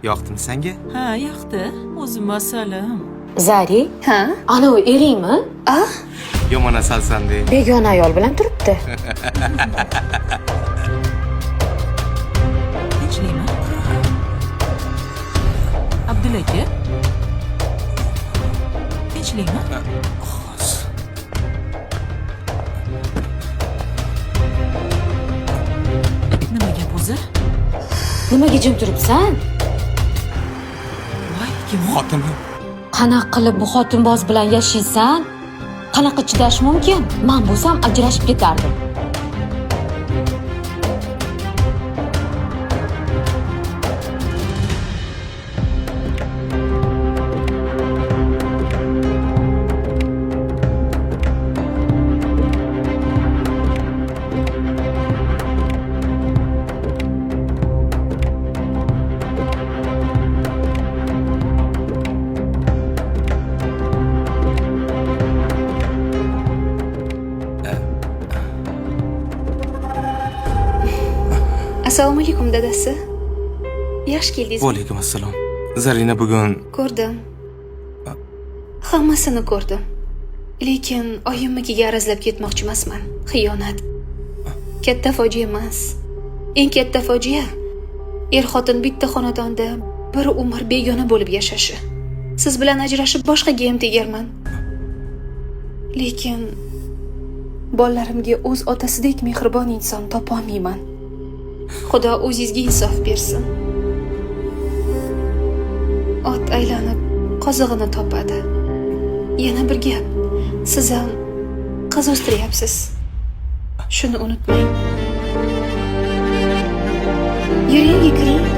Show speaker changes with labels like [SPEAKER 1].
[SPEAKER 1] Yoqdimi senga?
[SPEAKER 2] Ha, yoqdi. O'zi masalim.
[SPEAKER 3] Zari,
[SPEAKER 4] Ha?
[SPEAKER 3] anavi eringmi?
[SPEAKER 4] A?
[SPEAKER 1] Yomon asalsan de.
[SPEAKER 3] Begona ayol bilan turibdi.
[SPEAKER 2] Tinchlikmi? Abdulla aka? Tinchlikmi? Nima gap o'zi?
[SPEAKER 3] Nimaga jim turibsan?
[SPEAKER 2] Voy, kim u?
[SPEAKER 1] Xotinim.
[SPEAKER 3] Qanaqa qilib bu xotinboz bilan yashaysan? Qanaqa chidash mumkin? Men bo'lsam ajrashib ketardim.
[SPEAKER 4] Assalomu alaykum dadasi. Yaxshi keldingiz.
[SPEAKER 1] Va alaykum assalom. Zarina bugun
[SPEAKER 4] Ko'rdim. Hammasini ko'rdim. Lekin oyimnikiga arazlab ketmoqchi emasman. Xiyonat. Katta fojia emas. Eng katta fojia er-xotin bitta xonadonda bir umr begona bo'lib yashashi. Siz bilan ajrashib boshqaga ham tegarman. Lekin bolalarimga o'z otasidek mehribon inson topolmayman. Xudo o'zingizga insof bersin. Ot aylanib qozig'ini topadi. Yana bir gap. Siz ham qiz o'stiryapsiz. Shuni unutmang. Yuring, kiring.